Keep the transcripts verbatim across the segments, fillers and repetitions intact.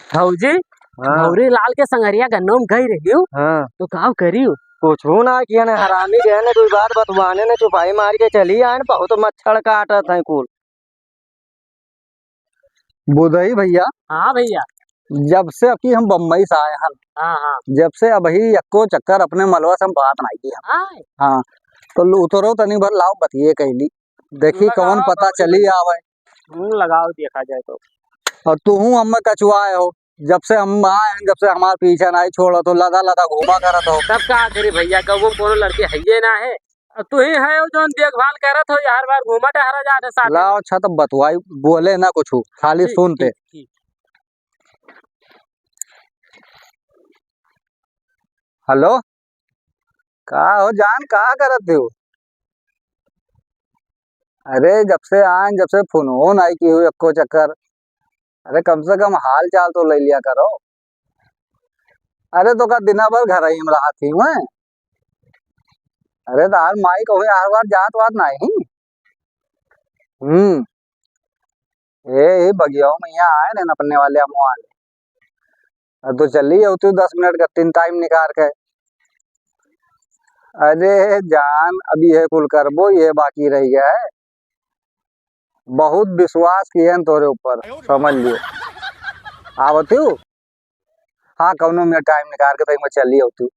भौजी, हाँ। भौरी लाल के संगरिया गन्नों में गई रही हूँ। हाँ। तो काव करी हूँ? कुछ ना किया ने, हरामी गए ने, कोई बात बतवाने ने, चुपाई मार के चली आए ने, बहुत मच्छर काटत है कुल। बुधई भैया। हाँ भैया। जब से अबकी हम बम्बई से आए हन, हाँ, हाँ। जब से अबही यक्को चक्कर अपने मलवा से हम बात नाई की हम। हाँ। हाँ, तो लू-, उतरो तनी भर लाओ बतिये कैली, देखी कौन पता चली आवे। हम्म, लगाओ देखा जाए तो। और तू हूँ हमें कचुआए हो, जब से हम आए हैं, जब से हमार पीछा नाई छोड़त हो, लदा लदा घूमा करत हो। तब का करी भैया, गाँव में कोनो लड़के हइये ना है, अब तू ही है जौन देखभाल करत हो, हर बार घूमा टहरा जात है साथ में। लाओ अच्छा, तब बतवाई, बोले ना कुछ, खाली ठीक, सुनते। ठीक, ठीक। हेलो, का हो जान, का करत हो? अरे, जब से आए, जब से फोन हो नाई की हो, एक्को चक्कर। अरे, कम से कम हाल चाल तो ले लिया करो। अरे, तो का दिना भर घर ही में रहा थी मैं? अरे, तार माई कहूँ यार बार जात वात नाही। हम्म। ए, ए, बगियाओ में यहाँ आए रहन अपने वाले, अमो वाले। अब तो चली जाओ तू दस मिनट का तीन टाइम निकाल के। अरे जान, अब ये कुल करबो, ये बाकी रह गया है। बहुत विश्वास किए हैं तोरे ऊपर, समझ लियो। आवत हूँ। हाँ, कौनो में टाइम निकाल के तई में चली आवत हूँ।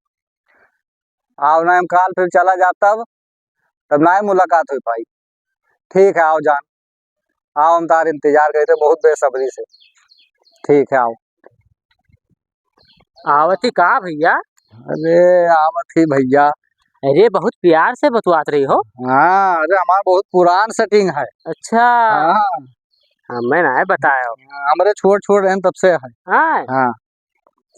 आओ ना, हम काल फिर चला जाब तब, तब ना ही मुलाकात हो पाई। ठीक है, आओ जान, आओ, हम तार इंतजार करते बहुत बेसब्री से। ठीक है, आओ। आवत ही का भैया? अरे, आवत ही भैया। अरे, बहुत प्यार से बतवात रही हो। हाँ, अरे, हमार बहुत पुरान सेटिंग है। अच्छा। हाँ। हाँ, मैं ना बताया हो। हमरे छोट छोट रहन तब से है। हाँ। हाँ।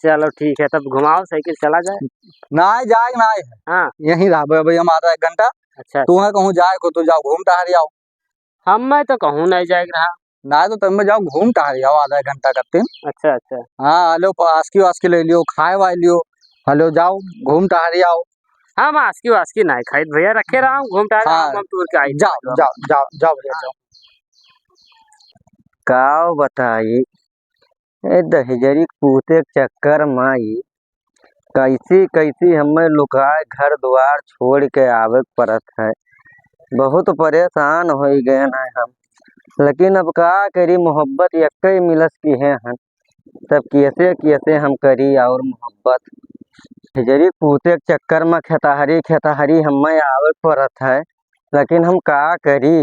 चलो ठीक है, तब घुमाओ साइकिल, चला जाए। नाहीं, जाए नाहीं है। हाँ। यहीं रहबे अभी हम आधा एक घंटा। अच्छा, तू अच्छा। है कहूँ जाए को तो जाओ, घूम टहरी आओ। हम मैं तो कहूँ नहीं जाए रहा। नाहीं तो तब में जाओ, घूम टहरी आओ आधा एक घंटा करते। अच्छा, अच्छा। हाँ, हेलो, प-, आसकी वासकी ले लियो, खाए वाए लियो। हेलो, जाओ, घूम टहरी आओ। हम आसकी वासकी नहीं खाइत भैया, रखे रहा, घूम टहरी हाँ, हम, हम टूर के आई। जाओ, जाओ, जाओ, जाओ भैया, जाओ। का बताई, ए दहिजरी के पूते के चक्कर मा ई कैसी कैसी हमें लुकाए घर दुआर छोड़ के आवे के पड़त है। बहुत परेशान होई गए हैं हम, लेकिन अब का करी, मोहब्बत यक्कई मिलस की है हन, तब कैसे कैसे हम करी और मोहब्बत। दहिजरी के पूते के चक्कर मा खेतहरी खेतहरी हमें आवे के पड़त है, लेकिन हम का करी,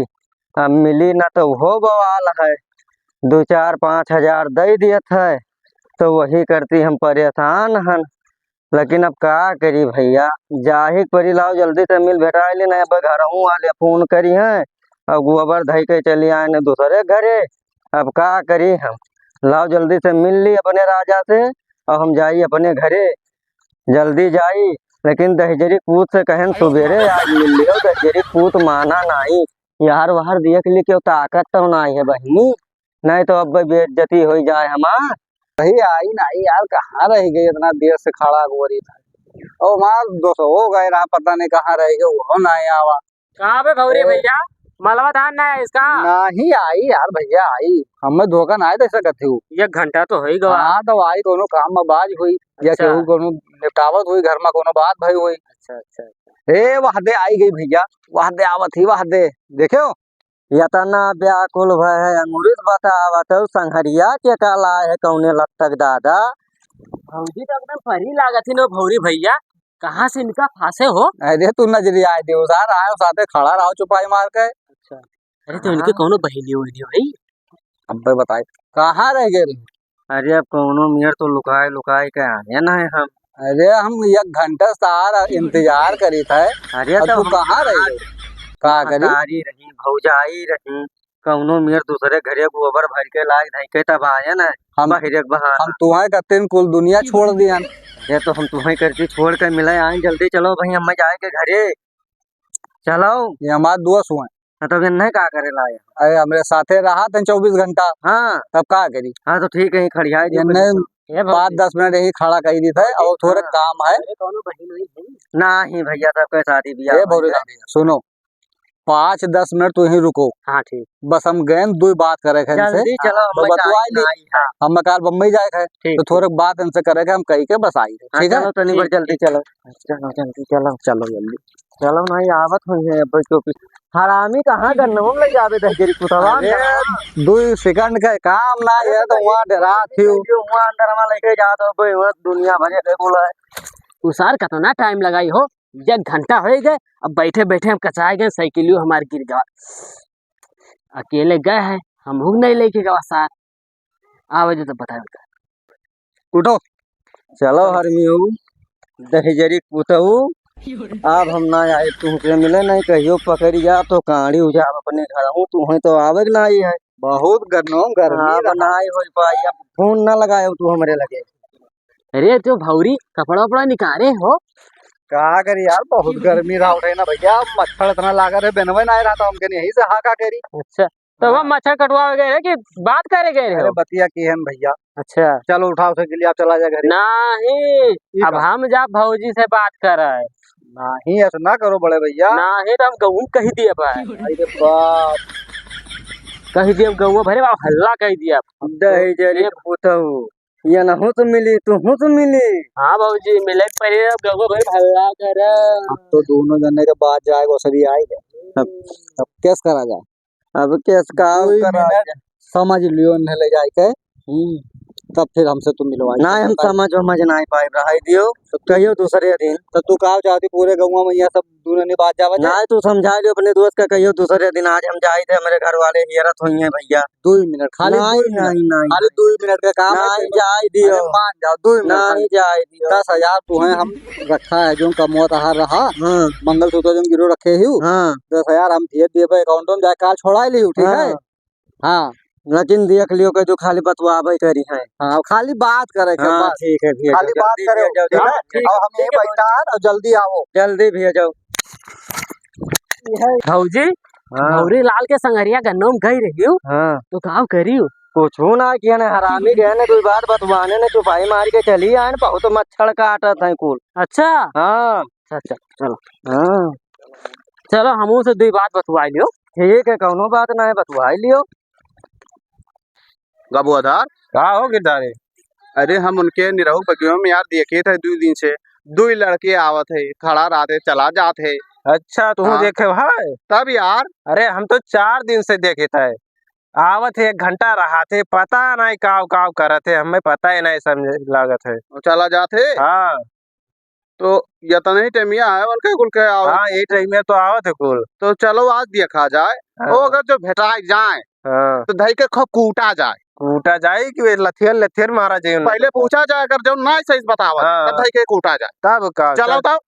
अब मिली ना तो वो बवाल है, दो चार पाँच हजार दे दियत है, तो वही करती हम परेशान हन। लेकिन अब का करी भैया, जाही के परी, लाओ जल्दी से मिल भेटाए ली, नहीं अब घरहूँ वाले फोन करी हैं और गोबर धई के चली आए न दूसरे घरे। अब का करी हम, लाओ जल्दी से मिल ली अपने राजा से और हम जाई अपने घरे। जल्दी जाई, लेकिन दहिजरी पूत से कहन सुबेरे आज मिल लियो, दहिजरी पूत माना नाई। यार वार देख ली, क्यों ताकत तो नाई है बहिनी, नहीं तो अब बेइज्जती होई जाए हमार। सही आई नाई यार, कहाँ रह गई इतना देर से खड़ा गोरी था। ओ मार दोस्त हो गए रहा, पता नहीं कहाँ रह गए, वो नाई आवा। का बे भौरी ए। भैया, मलवा धान ना आइस का? नाहीं आई यार भैया, आई। हमें धोखा ना आए तो ऐसा करते हो। एक घंटा तो होई गवा। हाँ, तो आई कोनो काम में बाज हुई, या अच्छा। केहू कोनो निपटावत हुई, घर में कोनो बात भई हुई। अच्छा, अच्छा, अच्छा। ए, वह दे आई गई भैया, वह दे आवत ही, वह दे। देखे हो? यतना व्याकुल भय है, अंगुरित बतावत हो, संघरिया के का लाए है, कौने लत्तक दादा? भौजी तो एकदम परी लागत ही नो भौरी भैया। कहाँ से इनका फांसे हो? अरे तू नजरिया आए दे उधार, आए साथे खड़ा रहो चुपाई मार के। अच्छा। अरे तो इनके हाँ। कौनो बहिनी वहिनी होई? अबे बताई, कहाँ रह गए रहे? अरे अब कौनो मेर तो लुकाए लुकाए के आए ना है हम। अरे हम एक घंटा से आ रहा, इंतजार करी था। अरे अब तब तू हम कहाँ रह गए? का करी? महतारी रही, भौजाई रही, कौनो मेर दूसरे घरे गोबर भर के लाग धई के तब आए ना। हम, बहिरे के बहाना। हम तुहैं करते कुल दुनिया छोड़ दियन। ये तो हम तुहैं करती छोड़ के मिले आए, जल्दी चलो भाई, हमें जाए के घरे। चलो। ये हमार दोस्त हुए। हाँ, तो इन्हें का करे लाए? अरे हमरे साथे रहा थे चउबीस घंटा। हाँ। तब का करी? हाँ, तो ठीक है, खड़िया दे इन्हें। ए भौजी। पाँच दस मिनट यहीं खड़ा कर दी थे, भौजी, और थोड़े हाँ। काम है। अरे कौनो बहिन वहिन है? नाहीं भैया, सबके शादी बियाह ए भौजी, भैया। सुनो, पाँच दस मिनट तू ही रुको। हाँ, ठीक। बस हम गए, दुइ बात करे के इनसे। जल्दी चलो, तो हमें बतवाई ली। हाँ। हमें काल बम्बई जाए के है, ठीक, तो थोड़े बात इनसे करे के, हम कही के बस आई। हाँ, ठीक है? चलो, तनी बड़ जल्दी चलो। चलो, जल्दी चलो। चलो, जल्दी। चलो, नहीं आवत हुई है, अब क्योंकि हरामी कहाँ गन्नवा में ले जावे दहिजरी कुतवा? अरे, दुइ सेकंड का काम ना, ये तो वहाँ डरा थी। वहाँ अंदर में लेके जात हो, भाई, वहाँ दुनिया भर के बोला है। उ सार कितना टाइम लगाई हो, एक घंटा होइ गए, अब बैठे बैठे हम कचाए गए, साइकिलियो हमार गिर गवा। अकेले गए हैं, हमहू नहीं लेके गवा सार। आवे दे तो बतावे का। उठो। चलो हरमियो, दहिजरी कुतऊ, अब हम ना आए तुमसे मिले, नहीं कहियो पकड़ी जा तो काड़ी उजाब अपने घर हूँ, तुम्हें तो आवे के ना ही है। बहुत गर्मी, गर्मी अब रहा। ना ही हो पाई, अब फोन ना लगाए तू हमरे लगे। अरे, तो भौरी, कपड़ा उपड़ा निकारे हो? का करी यार, बहुत गर्मी रहा उठे ना भैया, मच्छर इतना लागा रहे, बेनवे ना रहा था, हमके यहीं से हाका करी। अच्छा, तो हाँ। वह मच्छर कटवावे गए रहे कि बात करे गए रहे अरे हो? बतिया की है भैया। अच्छा। चलो उठाओ साइकिल, आप चला जाए घरे। नहीं, ई अब का? हम जा भौजी से बात करे। नहीं, ऐसा ना करो बड़े भैया। नहीं, तो हम गऊ कही दिए भाई। अरे बाप। कही दिए गऊ भरे बाप, हल्ला कही दिए। दहिजरी ये पुतऊ। ये ना हो तो मिली, तू हो तो मिली। हाँ बाबूजी, मिले के पहले अब गंगो भाई हल्ला करे। अब तो दोनों जने के बात जाएगा, सभी आएगा। अब, अब केस करा जाए? अब केस का दो ही करा मिनट जाए? समझ लियो, इन्हें ले जाए के। हम्म। तब फिर हमसे तू मिलवा। ना, हम समझ वमझ ना पाए, रहाई दियो। तो कहियो दूसरे दिन। तो तू का चाहती पूरे गंगवा में ये सब दूनों नहीं बात जावे दे। नाहीं, तू समझा लियो अपने दोस्त का, कहियो दूसरे दिन। आज हम जाई थे, हमरे घर वाले हियरत होइहैं भैया। दुइ मिनट, खाली नाहीं, दुइ मिनट। नाहीं, नाहीं, खाली दुइ मिनट का काम है, नाहीं, जाई दियो। अरे मान जाओ, दुइ मिनट नाहीं, खाली। जाई दियो। दस हजार तुम्हें हम रखा है, जो कमवा तहार रहा, हाँ। मंगलसूत्र जो गिरो रखे ही, हाँ। दस हजार हम भेज दिए भाई account में, जाए काल छोड़ा लियो, ठीक है? हाँ। हाँ। लेकिन देख लियो कि जो खाली बतवावे करी है। हाँ, खाली बात करे के हाँ, बस। ठीक है भैया, खाली जल्दी बात करे, भेजो, ठीक है? हाँ, ठीक और है, हम ठीक यहीं है, बैठा है और जल्दी आओ। जल्दी भेजो। भौजी, हाँ। भौरी लाल के संगरिया गन्नों में गई रही हूँ। हाँ। तो का करी हूँ? कुछ ना किया ना, हरामी गए ना, कोई बात बतवाने ने चुपाई मार के चली आए ना, बहुत मच्छर काटत है कुल। अच्छा। हाँ। अच्छा, अच्छा, चलो। हाँ। चलो, हमहू से दुई बात बतवाई लियो। ठीक है, कौनो बात ना है, बतवाई लियो। गबुआधार। का हो गिरधारी? अरे, हम उनके निरहू बगियों में यार देखे थे दुई दिन से, दुई लड़के आवत है, खड़ा रहते, चला जात है। अच्छा, तू हाँ। देखे भाई? तब यार। अरे, हम तो चार दिन से देखे थे, आवत है, एक घंटा रहा थे, पता नहीं काव काव करत है, हमें पता ही नहीं समझ लागत है। चला जात है? हाँ। तो यतने ही टाइमिया है, उनके कुल के आवत। हाँ, यही टाइमिया तो आवत है कुल। तो चलो आज देखा जाए, हाँ। वो अगर जो भेटाई जाए, हाँ। तो धई के खूब कूटा जाए। कूटा जाए कि वे लथियर, लथियर मारा जाए उनको। पहले पूछा जाए, अगर जो ना सही बतावत, हाँ। तब धई के कूटा जाए। तब का, चलो चल, तब।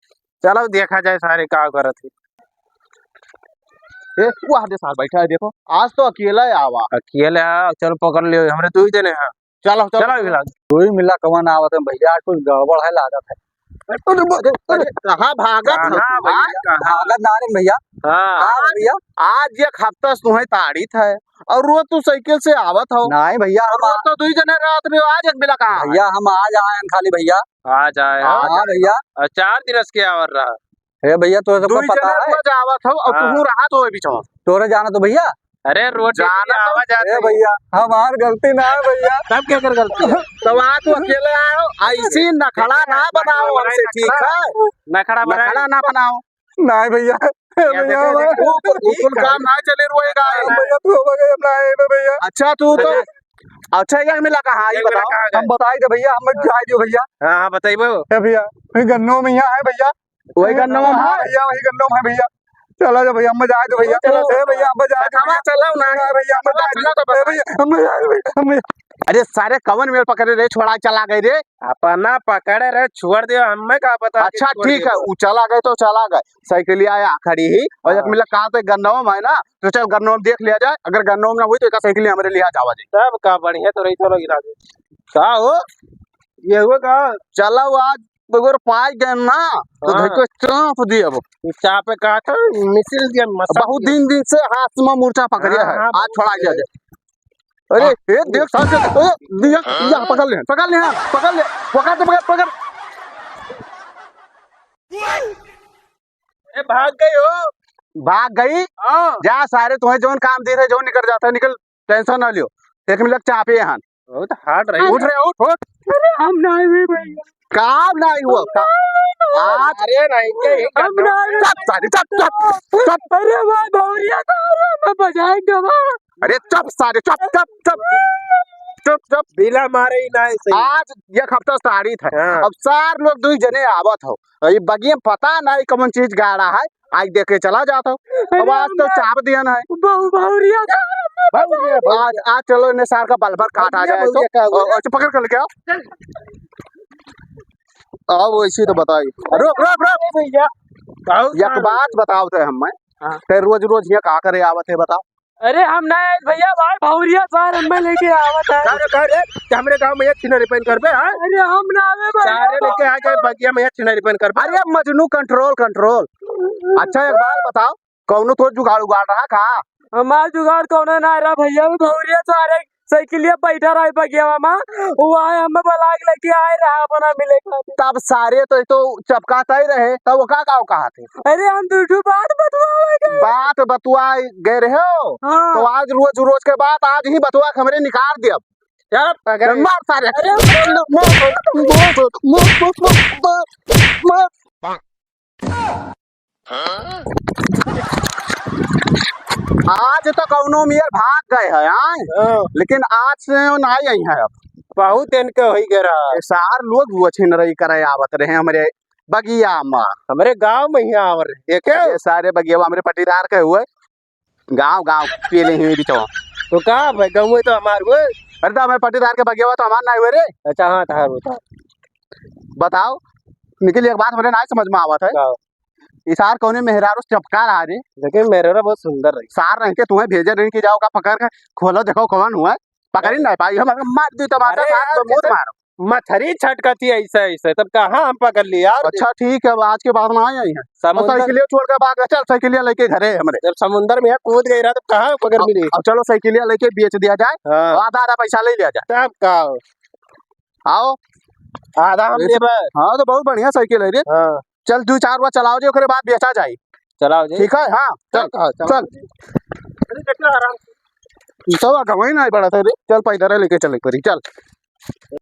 चलो देखा जाए सारे का करत है। ए, वो आधे साथ बैठा है, देखो, आज तो अकेला ही आवा। अकेले आ, चलो पकड़ लियो, हमरे दुई जने हैं। चलो, चलो, चलो, चलो। दुई मिला कवन आवत है भैया, कुछ गड़बड़ है लागत है। अरे, अरे, अरे, कहाँ भागत है कहाँ तू, भैया, हाँ? कहाँ? भागत ना रे भैया। हाँ। हाँ भैया। आज एक हफ्ता से तुम्हें ताड़ित है और रोज तू साइकिल से आवत हो। नहीं भैया, हम रोज तो दुई जने रात में, आज एक मिला कहाँ है? भैया, हम आज आए हैं खाली भैया। आज आए हो? हाँ भैया। और चार दिन से क्या हो रहा? हे भैया, तोरे सबको दुई पता जने है? रोज आवत हो और हाँ। तू रहा तो बीच में। तोरे जाना तो भैया। अरे रोज जाना तो आवा जात ए है। भैया, हमार गलती ना है भैया। तब क्या कर गलती है? तो आज तू अकेले आयो, ऐसी नखड़ा ना बनाओ हमसे, ठीक है? नखड़ा बनाए। नखड़ा ना बनाओ। नहीं भैया, ए या भैया, देखो, हमार देखो, वो, वो कुल काम ना चले रोएगा। भैया, तू हो गए, हम ना आए बे भैया। अच्छा, तू तो, अच्छा। अच्छा, ये मिला कहाँ, ये ये मिला बताओ। कहाँ गए? हम बताई दे भैया, हम जाए दियो भैया। हाँ, हाँ, बताइबो। ए भैया, ये गन्नो में यहाँ है भैया। वही गन्नो में हाँ है? भैया, वही गन्नो में है भैया। चला जा भैया, हम जाए दो भैया। चलो। ए भैया, हम जाए दो भैया। चलो ना। हाँ भैया, हम जाए दो। चलो तो ए भैया, हम जाए दो भैया, हम जाए। अरे सारे कवन मेल पकड़े रे, छोड़ा चला गए रे। अपना पकड़े रे, छोड़ दियो, हमें का पता कि अच्छा, छोड़ ठीक दियो। है, वो चला गए तो चला गए। साइकिलिया आया खड़ी ही, और एक हाँ। मिला कहा तो गन्नवा में है ना, तो चल गन्नवा में देख लिया जाए, अगर गन्नवा में ना हुई तो एक साइकिल हमरे लिया जावा जाए। तब का बढ़िया तो रही, चलो गिरा दे। का हो? ये हुआ का? चला वो आज बगैर पाए गए ना, तो हाँ। धर के चाप दिया वो। चापे का था, मिसिल दिया, मसल बहुत दिया। दिन, दिन से हाथ में मुर्चा पकड़े हाँ, है, हाँ, आज बहुत छोड़ा दिया बढ़िया। जाए। अरे, हाँ। ए, देख, साथ से, ए, दिया, दिया, पकड़ ले, पकड़ ले, हाँ, पकड़ ले, पकड़ दे, पकड़, पकड़। ए, भाग गई हो। भाग गई। हाँ। जा सारे, तुम्हें जौन काम दे रहे, जौन निकल जाता है, निकल, tension ना लियो। एक मिनट चापे यहाँ। बहुत hard रही। उठ रे, उठ, उठ। अरे हम ना आए भैया। काम ना आई हुआ। आज अरे नहीं, क्या ये हम ना आए। चुप सारे, चुप, चुप, चुप। अरे वाह, भौरिया तो अरे हमें बजाएंगे वाह। अरे चुप सारे, चुप, चुप, चुप। चुप, चुप। बिना मारे ही ना ऐसे ही। आज एक हफ्ता साड़ी था। हाँ। अब सार लोग दुई जने आवत हो। अब ये बगिया में पता नहीं कौन चीज गाड़ा है। आज देख के चला जात हो। अरे अब आज तो हम चाप दिया ना है। बहु-, भौरिया। भौरिया, भौरिया। आज, आज चलो इन्हें सार का बल भर काट आ भौरिया, जाए तो। भौरिया का हुआ? और, और पकड़ कर लेके आओ। आओ वैसे तो बताइए। रुक, रुक, रुक। अरे भैया। बहुत एक सारे। बात बताओ तो हमें। हाँ। ते रोज रोज यहाँ का करे आवत है बताओ? अरे हम ना आए भैया, भाई भौरिया सार हमें लेके आवत है। का रे, का रे? ते हमरे गाँव में ये छिनरी पहन करबे, हाँ? अरे हम ना आवे भैया। सारे लेके आ गए बगिया में ये छिनरी पहन करबे। अरे मजनू control, control। अच्छा एक बात बताओ, कौनो तो जुगाड़ उगाड़ रहा का? हमार जुगाड़ कौनो ना रहा भैया, वो भौरिया सारे साइकिलिया बैठा रहा बगिया में, वो आए हमें बुला के लेके आए रहा अपना मिले खातिर। तब सारे तो, तो चपकाता ही रहे, तब वो का, का कहा थे? अरे हम दू ठो बात बतुआवे गए। बात बतुआ गए रहे हो? हाँ। तो आज रोज, रोज के बात आज ही बतुआ के हमरे निकाल दिया। चुप, अगर मार सारे। अरे मार, मार, मार। आज तो कौनो मेर भाग गए है, आए? हाँ। लेकिन आज से वो ना आई है अब। बहुत दिन के होई गए रहा। ये सार लोग वो छिनरई करे आवत रहे हमरे बगिया में। हमरे गाँव में ही आवर रहे, देखे? ये सारे बगिया हमरे पटीदार के हुए। गाँव, गाँव पीले ही बिचवा। तो का भाई, गाँव में तो हमार हुए। अरे तो हमरे पटीदार के बगिया तो हमार ना हुए रे। अच्छा, हाँ, तहार होता। बताओ, निकल एक बात हमरे ना समझ में आवत है। का? ई सार कौने मेहरारू से चपका रहा रे? लेकिन मेहरारू बहुत सुंदर रही। सार रह के तुम्हें भेजे रही कि जाओ का पकड़ के खोलो, देखो कौन हुआ। पकड़ ही नहीं पाई, हम मार दी तमाचा, अरे सार यार, तो मुंह जैसे मारो। मछरी छटकती है ऐसे, ऐसे, तब कहाँ हम पकड़ ली यार? अच्छा ठीक है, अब आज के बाद ना आई है। और समुंदर साइकिलिया छोड़ के भाग, चल साइकिलिया लेके घरे हमरे। जब समुंदर में कूद गई रहा, तब कहाँ पकड़ अब, मिली? अब चलो साइकिलिया लेके बेच दिया जाए, हाँ। और आधा आधा पैसा ले लिया जाए। तब का? आओ। आधा हम लेबे। हाँ, तो बहुत बढ़िया साइकिल है रे। हाँ। चल, दू चार बार चलाओ जे, ओकरे बाद बेचा जाई। चलाओ जे। ठीक है, हाँ, चल, चल, हाँ, चल। चल। अरे, कितना आराम। ई सब गवाही नहीं पड़ा था रे। चल, पैदल लेके चले परी, चल।